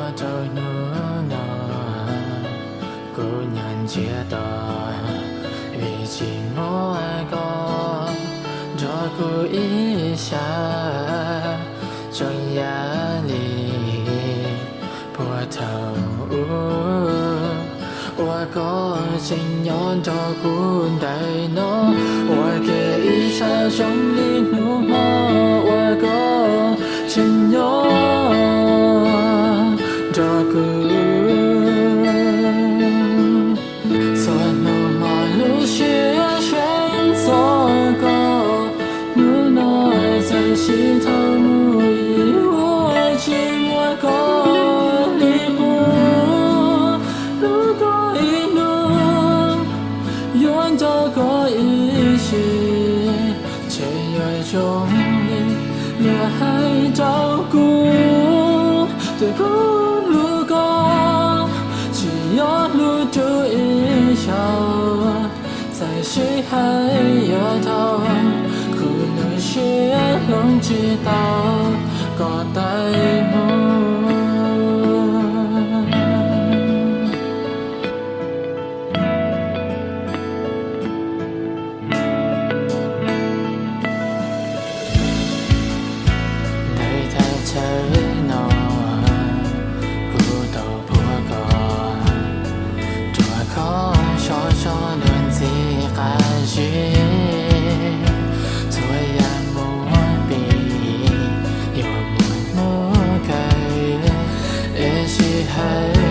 Rau hnub no kuv nyob ntsiag to, vim tsis muaj koj nrog kuv ib sab, tseem yam li puag thaum ub uas koj tseem nyob nrog kuv ntawm no, ua ke ib sab zoo li hnub hmo uas koj tseem nyob nrog kuv. Txhua hnub hmo lub siab seb txog koj, hnub no txawm sib dhau mus ib vuag, tsis muaj koj li puag lub koj ib hnub, yuav nrog koj ib sim, ntshe yuav zoo li luag hais rau kuv, twb kuv hlub koj, tsis yog hlub rau ib zaug, txawm sib hais yuav dhau, kuv lub siab hloov tsis tau koj tawm mus. Ntawm thaj chaw no kuv tau puag koj, ruam khov sov so luag ntxhi qab zib, txhua yam muaj pib, yuav muaj hnub kawg, es sij hawm